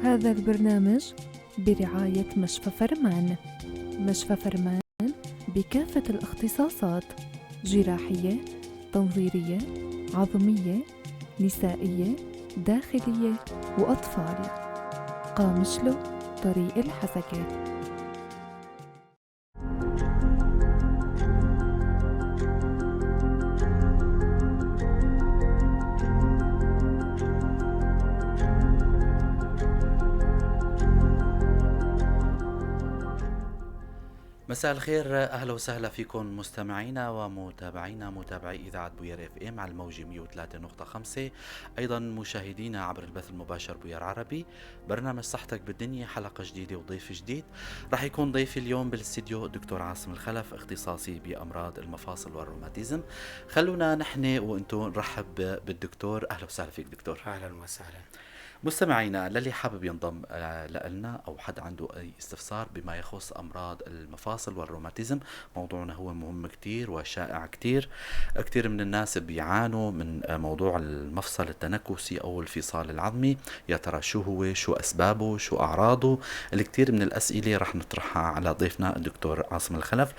هذا البرنامج برعاية مشفى فرمان. مشفى فرمان بكافة الاختصاصات: جراحية، تنظيرية، عظمية، نسائية، داخلية وأطفال. قامشلو، طريق الحسكة. مساء الخير، اهلا وسهلا فيكم مستمعينا ومتابعينا متابعي اذاعة بوير FM على الموجه 103.5، ايضا مشاهدينا عبر البث المباشر بوير عربي. برنامج صحتك بالدنيا، حلقة جديدة وضيف جديد. راح يكون ضيفي اليوم بالاستديو الدكتور عاصم الخلف، اختصاصي بامراض المفاصل والروماتيزم. خلونا نحن وانتم نرحب بالدكتور. اهلا وسهلا فيك دكتور. اهلا وسهلا. مستمعينا، للي حابب ينضم لنا او حد عنده اي استفسار بما يخص امراض المفاصل والروماتيزم، موضوعنا هو مهم كتير وشائع كتير. كتير من الناس بيعانوا من موضوع المفصل التنكسي او الفصال العظمي. يا ترى شو هو، شو اسبابه، شو اعراضه؟ الكثير من الاسئلة رح نطرحها على ضيفنا الدكتور عاصم الخلف.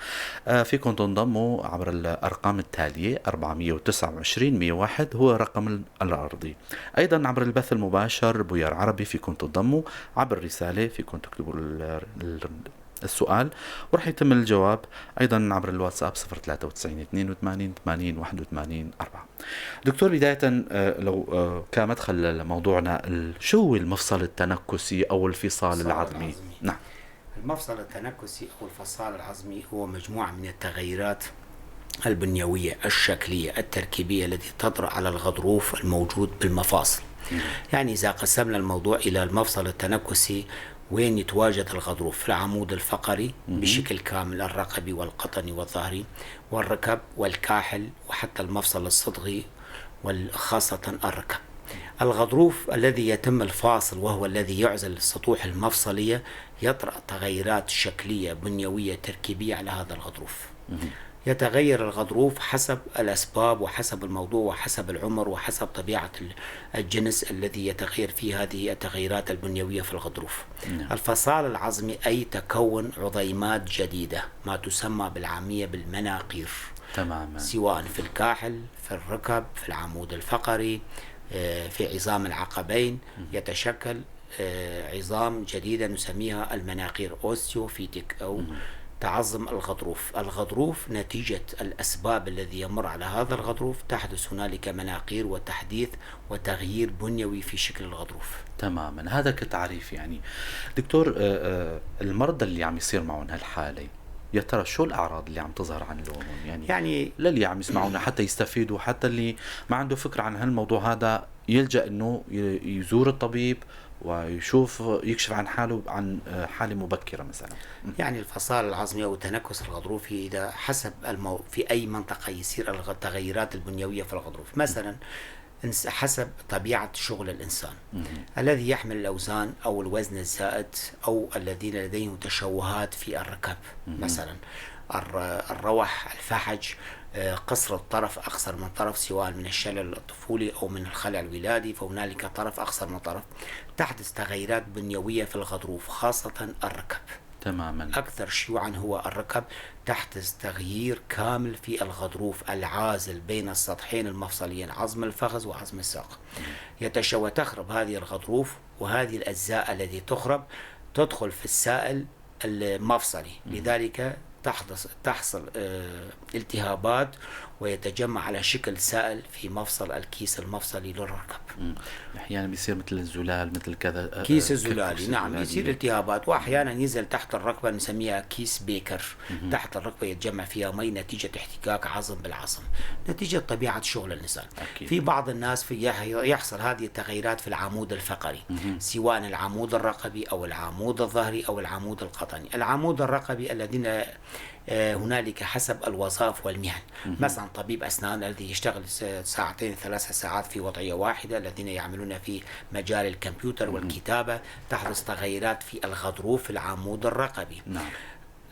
فيكم تنضموا عبر الارقام التالية: 429 101 هو رقم الارضي. ايضا عبر البث المباشر بوير عربي فيكم تنضموا عبر رسالة، فيكم تكتبوا السؤال ورح يتم الجواب. ايضا عبر الواتساب 093 82 80 81 4. دكتور، بداية لو كمدخل لموضوعنا، شو هو المفصل التنكسي او الفصال العظمي؟ العظمي. نعم. المفصل التنكسي أو الفصال العظمي هو مجموعة من التغيرات البنيوية الشكلية التركيبية التي تطرأ على الغضروف الموجود بالمفاصل. يعني إذا قسمنا الموضوع إلى المفصل التنكسي، وين يتواجد الغضروف؟ في العمود الفقري بشكل كامل، الرقبي والقطني والظهري والركب والكاحل وحتى المفصل الصدغي وخاصة الركب. الغضروف الذي يتم الفاصل وهو الذي يعزل السطوح المفصلية، يطرأ تغيرات شكلية بنيوية تركيبية على هذا الغضروف. يتغير الغضروف حسب الأسباب وحسب الموضوع وحسب العمر وحسب طبيعة الجنس الذي يتغير فيه هذه التغيرات البنيوية في الغضروف. الفصال العظمي أي تكون عظيمات جديدة، ما تسمى بالعامية بالمناقير. سواء في الكاحل، في الركب، في العمود الفقري، في عظام العقبين، يتشكل عظام جديدة نسميها المناقير، osteophytic أو تعظم الغضروف. الغضروف نتيجة الأسباب الذي يمر على هذا الغضروف تحدث هنالك مناقير وتحديث وتغيير بنيوي في شكل الغضروف. تماما، هذا كتعريف. يعني دكتور، المرضى اللي عم يصير معهم هالحالة، يا ترى شو الأعراض اللي عم تظهر عندهم؟ يعني للي عم يسمعونا حتى يستفيدوا، حتى اللي ما عنده فكرة عن هالموضوع هذا يلجأ إنه يزور الطبيب ويشوف، يكشف عن حاله عن حالة مبكرة مثلا. يعني الفصال العظمي أو التنكس الغضروفي إذا حسب في أي منطقة يصير التغيرات البنيوية في الغضروف، مثلا حسب طبيعة شغل الإنسان، الذي يحمل الأوزان أو الوزن الزائد أو الذين لديهم تشوهات في الركب، مثلا الروح، الفحج، قصر الطرف، أقصر من طرف، سواء من الشلل الطفولي أو من الخلع الولادي، فهنالك طرف أقصر من طرف، تحدث تغيرات بنيوية في الغضروف خاصة الركب. أكثر شيوعا هو الركب، تحدث تغيير كامل في الغضروف العازل بين السطحين المفصليين، عظم الفخذ وعظم الساق. يتشوه، تخرب هذه الغضروف، وهذه الأجزاء التي تخرب تدخل في السائل المفصلي، لذلك تحصل التهابات ويتجمع على شكل سائل في مفصل الكيس المفصلي للركب. احيانا بيصير مثل الزلال، مثل كذا، كيس الزلالي، كيس نعم، الزلالي. يصير التهابات، واحيانا ينزل تحت الركبة نسميها كيس بيكر. تحت الركبة يتجمع فيها مي نتيجة احتكاك عظم بالعظم، نتيجة طبيعة شغل الانسان. في بعض الناس يحصل هذه التغيرات في العمود الفقري، سواء العمود الرقبي او العمود الظهري او العمود القطني. العمود الرقبي الذين هنالك حسب الوظائف والمهن، مثلا طبيب أسنان الذي يشتغل ساعتين 3 ساعات في وضعية واحدة، الذين يعملون في مجال الكمبيوتر والكتابة، تحدث تغيرات في الغضروف في العمود الرقبي.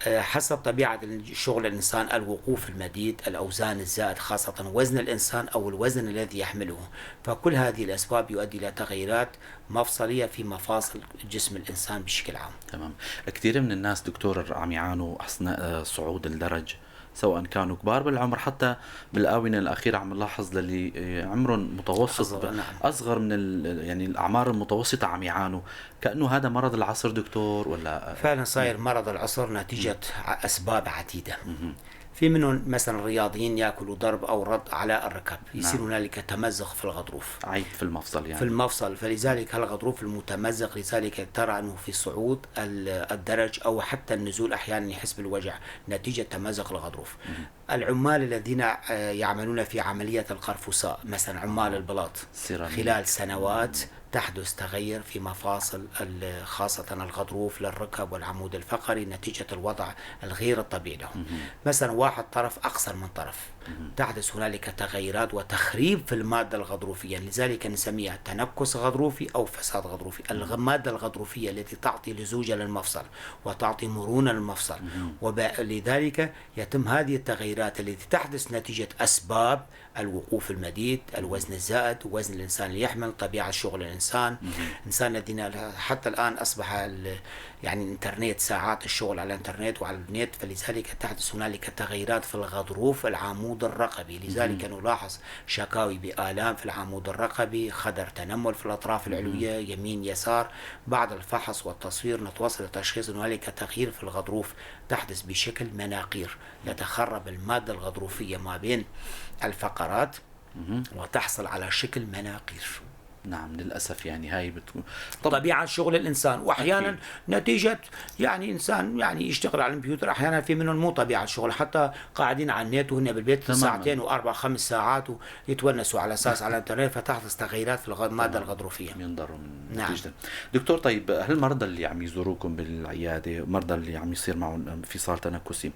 حسب طبيعة شغل الإنسان، الوقوف المديد، الأوزان الزائد، خاصة وزن الإنسان أو الوزن الذي يحمله، فكل هذه الأسباب يؤدي إلى تغيرات مفصلية في مفاصل جسم الإنسان بشكل عام. تمام. كثير من الناس دكتور عم يعانوا أثناء صعود الدرج، سواء كانوا كبار بالعمر، حتى بالآونة الأخيرة عم نلاحظ للي عمرهم متوسط، أصغر، نعم. أصغر من يعني الأعمار المتوسطة عم يعانوا، كأنه هذا مرض العصر دكتور ولا؟ فعلا صاير مرض العصر نتيجة أسباب عديدة. في منهم مثلا الرياضيين ياكلوا ضرب أو رد على الركب، يصير هنالك تمزق في الغضروف، عيب في المفصل يعني. في المفصل، فلذلك هالغضروف المتمزق لذلك ترى أنه في صعود الدرج أو حتى النزول أحيانا يحس بالوجع نتيجة تمزق الغضروف. العمال الذين يعملون في عملية القرفصاء مثلا، عمال البلاط، سيراميك. خلال سنوات تحدث تغير في مفاصل خاصة الغضروف للركب والعمود الفقري نتيجة الوضع الغير الطبيعي لهم. مثلا واحد طرف أقصر من طرف، تحدث هنالك تغيرات وتخريب في المادة الغضروفية، لذلك نسميها تنكس غضروفي أو فساد غضروفي. المادة الغضروفية التي تعطي لزوجة للمفصل وتعطي مرونة للمفصل، ولذلك يتم هذه التغيرات التي تحدث نتيجة أسباب الوقوف المديد، الوزن الزائد، وزن الإنسان اللي يحمل، طبيعة شغل الإنسان. الإنسان الذين حتى الآن أصبح الإنترنت، ساعات الشغل على الإنترنت وعلى النت، فلذلك تحدث هنالك تغيرات في الغضروف العمود الرقبي. لذلك نلاحظ شكاوي بآلام في العمود الرقبي، خدر تنمل في الأطراف العلوية، يمين يسار. بعد الفحص والتصوير نتوصل لتشخيص هنالك تغيير في الغضروف تحدث بشكل مناقير، يتخرب المادة الغضروفية ما بين الفقرات وتحصل على شكل مناقير. نعم للأسف هاي بتكون طب طبيعة شغل الإنسان، وأحيانا نتيجة إنسان يشتغل على الكمبيوتر، أحيانا في منهم مو طبيعة شغل، حتى قاعدين على النت وهن بالبيت ساعتين وأربع خمس ساعات ويتونسوا على أساس على الإنترنت، فتحدث تغيرات في المادة الغضروفية. ينضروا من نتيجة. دكتور طيب هل المرضى اللي عم يزوروكم بالعيادة، مرضى اللي عم يصير معهم انفصال تنكسي،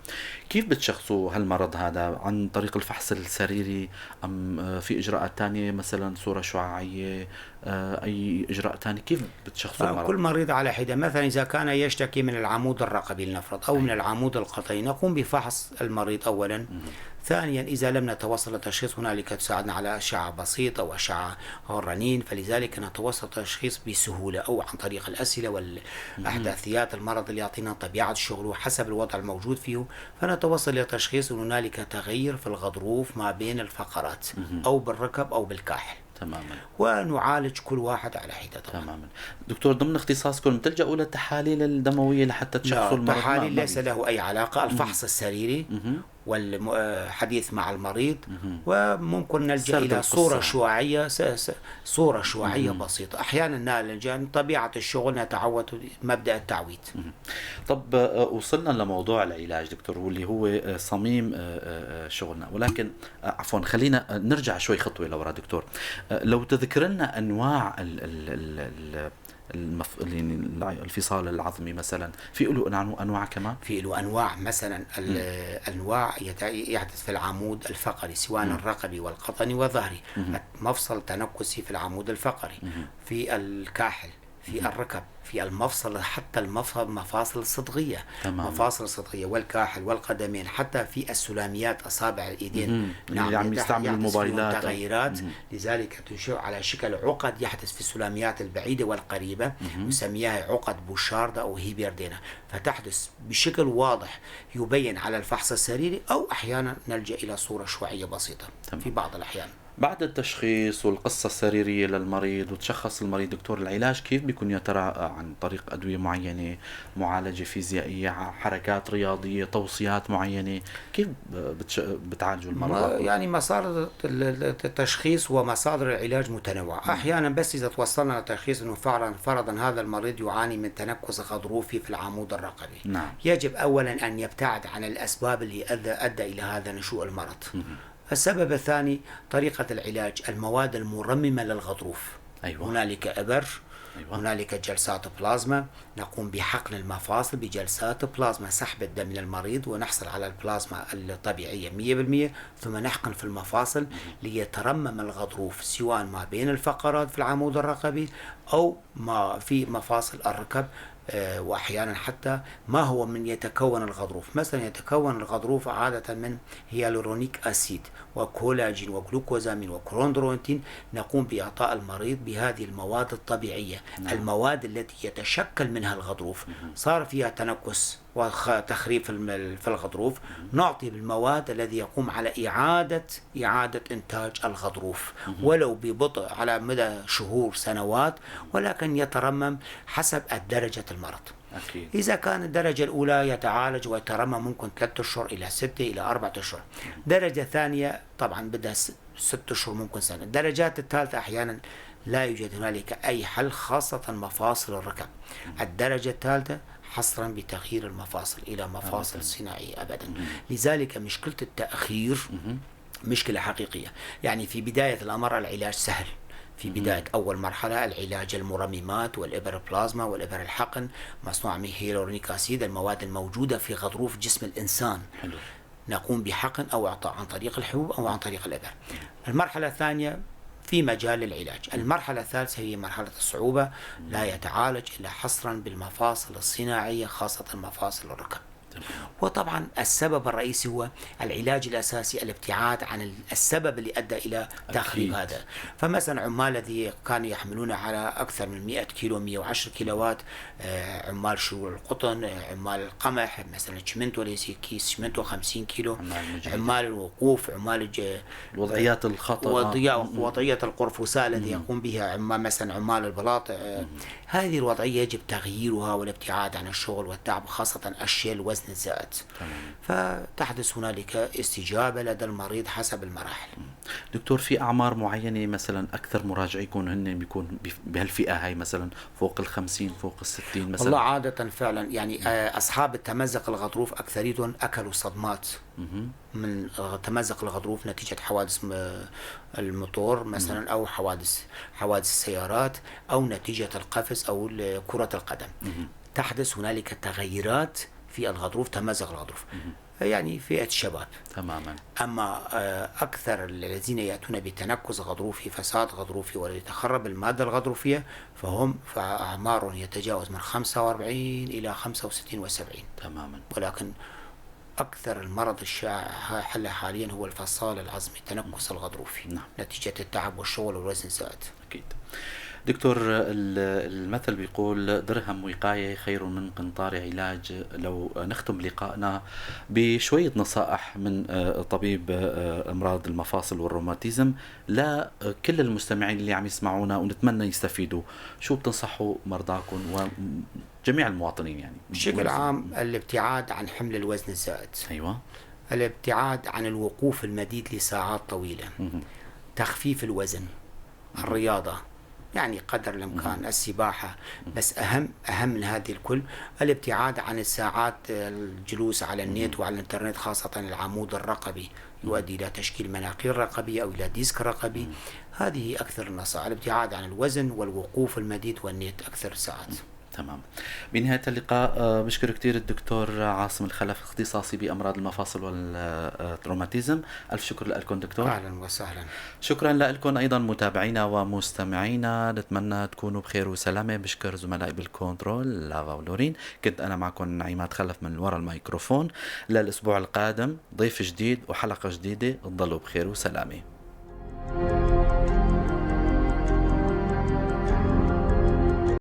كيف بتشخصوا هالمرض هذا؟ عن طريق الفحص السريري أم في إجراءات تانية مثلا صورة شعاعية، أي إجراء تاني؟ كيف بتشخصوا المرض؟ كل مريض على حدة. مثلا إذا كان يشتكي من العمود الرقبي لنفرض أو من العمود القطني، نقوم بفحص المريض أولا. ثانيا إذا لم نتوصل لتشخيص هنالك تساعدنا على أشعة بسيطة أو أشعة الرنين، فلذلك نتوصل لتشخيص بسهولة أو عن طريق الأسئلة والأحداثيات المرض اللي يعطينا طبيعة الشغل وحسب الوضع الموجود فيه، فنتوصل لتشخيص أن هنالك تغير في الغضروف ما بين الفقرات أو بالركب أو بالكاحل. ونعالج كل واحد على حدة طبعاً. دكتور ضمن اختصاصكم بتلجأوا للتحاليل الدموية لحتى تشخصوا لا، المرض؟ التحاليل ما ليس له أي علاقة. الفحص السريري والحديث مع المريض، وممكن نلجأ سرد إلى القصة. صورة شعاعية، صورة شعاعية بسيطة. أحيانا نلجأ طبيعة الشغل نتعود مبدأ التعويض. وصلنا لموضوع العلاج دكتور واللي هو صميم شغلنا، ولكن عفوا خلينا نرجع شوي خطوة لورا دكتور. لو تذكر لنا أنواع الانفصال العظمي مثلا، في له أنواع كمان؟ في له أنواع، مثلا أنواع يحدث في العمود الفقري سواء الرقبي والقطني والظهري، مفصل تنكسي في العمود الفقري، في الكاحل، في الركب، في المفصل، حتى المفاصل الصدغية. مفاصل الصدغية والكاحل والقدمين، حتى في السلاميات أصابع الإيدين. اللي عم يستعمل يحدث فيهم الموبايلات. تغيرات. لذلك تنشئ على شكل عقد يحدث في السلاميات البعيدة والقريبة، نسميها عقد بوشاردا أو هيبردينا، فتحدث بشكل واضح يبين على الفحص السريري، أو أحيانا نلجأ إلى صورة شعاعية بسيطة في بعض الأحيان. بعد التشخيص والقصة السريرية للمريض وتشخص المريض دكتور، العلاج كيف بيكون يا ترى؟ عن طريق أدوية معينة، معالجة فيزيائية، حركات رياضية، توصيات معينة، كيف بتعالجوا المرضى؟ مسار التشخيص ومصادر العلاج متنوعة. أحيانا بس إذا توصلنا لتشخيص أنه فعلا فرضا هذا المريض يعاني من تنكس غضروفي في العمود الرقبي، يجب أولا أن يبتعد عن الأسباب اللي أدى إلى هذا نشوء المرض. السبب الثاني طريقة العلاج، المواد المرممة للغضروف. هنالك إبر، هنالك جلسات بلازما، نقوم بحقن المفاصل بجلسات بلازما، سحب الدم من المريض ونحصل على البلازما الطبيعية 100%، ثم نحقن في المفاصل ليترمم الغضروف سواء ما بين الفقرات في العمود الرقبي أو ما في مفاصل الركب وأحيانا حتى ما هو من يتكون الغضروف. مثلا يتكون الغضروف عادة من hyaluronic acid وكولاجين وجلوكوزامين وكوندرويتين. نقوم بإعطاء المريض بهذه المواد الطبيعية. نعم. المواد التي يتشكل منها الغضروف صار فيها تنكس وتخريب في الغضروف، نعطي بالمواد الذي يقوم على إعادة إنتاج الغضروف ولو ببطء على مدى شهور سنوات، ولكن يترمم حسب درجة المرض. أكيد. إذا كان الدرجة الأولى يتعالج ويترمم ممكن 3 أشهر إلى 6 إلى 4 أشهر. درجة ثانية طبعا بدها 6 أشهر ممكن سنة. الدرجات الثالثة أحيانا لا يوجد هنالك أي حل، خاصة مفاصل الركب. الدرجة الثالثة حصرا بتغيير المفاصل إلى مفاصل صناعية أبدا. لذلك مشكلة التأخير مشكلة حقيقية. يعني في بداية الأمر العلاج سهل، في بداية أول مرحلة العلاج المرممات والإبر البلازما والإبر الحقن مصنوعة من hyaluronic acid، المواد الموجودة في غضروف جسم الإنسان. حلو. نقوم بحقن أو إعطاء عن طريق الحبوب أو عن طريق الإبر. المرحلة الثانية في مجال العلاج. المرحلة الثالثة هي مرحلة الصعوبة، لا يتعالج إلا حصرا بالمفاصل الصناعية، خاصة مفاصل الركب. وطبعا السبب الرئيسي هو العلاج الأساسي الابتعاد عن السبب اللي أدى إلى تخريب هذا. فمثلا عمال الذي كانوا يحملون على أكثر من 100 كيلو 110 كيلوات، عمال شغل القطن، عمال القمح مثلا شمنتو ليس كيس شمنتو 50 كيلو، عمال الوقوف، عمال الوضعيات الخطأ، وضعية القرفصاء الذي يقوم بها عمال مثلا عمال البلاط. هذه الوضعية يجب تغييرها والابتعاد عن الشغل والتعب، خاصة الشيل الوزن الزائد. فتحدث هنالك استجابة لدى المريض حسب المراحل. دكتور، في أعمار معينة مثلا أكثر مراجعيكم هن بيكون بهالفئة هاي، مثلا فوق 50 فوق 60 مثلا؟ والله عادة فعلا يعني أصحاب التمزق الغضروف أكثريتهم أكلوا صدمات من تمزق الغضروف نتيجة حوادث الموتور مثلا، أو حوادث السيارات، أو نتيجة القفز أو كرة القدم. تحدث هنالك تغيرات في الغضروف، تمزق الغضروف، يعني فئة الشباب تماما. أما أكثر الذين يأتون بتنكس غضروفي، فساد غضروفي، ويتخرب المادة الغضروفية، فهم فأعمارهم يتجاوز من 45 إلى 65 و70 تماما. ولكن أكثر المرض الشائع حاليا هو الفصال العظمي، التنكس الغضروفي. نعم. نتيجة التعب والشغل والوزن الزائد. أكيد. دكتور، المثل بيقول درهم وقاية خير من قنطار علاج. لو نختم لقائنا بشوية نصائح من طبيب أمراض المفاصل والروماتيزم لكل المستمعين اللي عم يسمعونا ونتمنى يستفيدوا، شو بتنصحوا مرضاكم وجميع المواطنين؟ يعني بشكل عام الابتعاد عن حمل الوزن الزائد. أيوة. الابتعاد عن الوقوف المديد لساعات طويلة. تخفيف الوزن، الرياضة يعني قدر الإمكان، السباحة. بس أهم من هذه الكل الابتعاد عن الساعات الجلوس على النت وعلى الإنترنت، خاصة العمود الرقبي يؤدي إلى تشكيل مناقير رقبية أو إلى ديسك رقبي. هذه أكثر النصائح، الابتعاد عن الوزن والوقوف المديد والنت أكثر الساعات. تمام. بنهاية اللقاء بشكر كثير الدكتور عاصم الخلف، اختصاصي بأمراض المفاصل والروماتيزم. ألف شكر لكم دكتور. أهلا وسهلا. شكرا لكم أيضا متابعينا ومستمعينا، نتمنى تكونوا بخير وسلامة. بشكر زملائي بالكنترول لافا ولورين. كنت أنا معكم عماد خلف من وراء الميكروفون. للأسبوع القادم ضيف جديد وحلقة جديدة. تضلوا بخير وسلامة.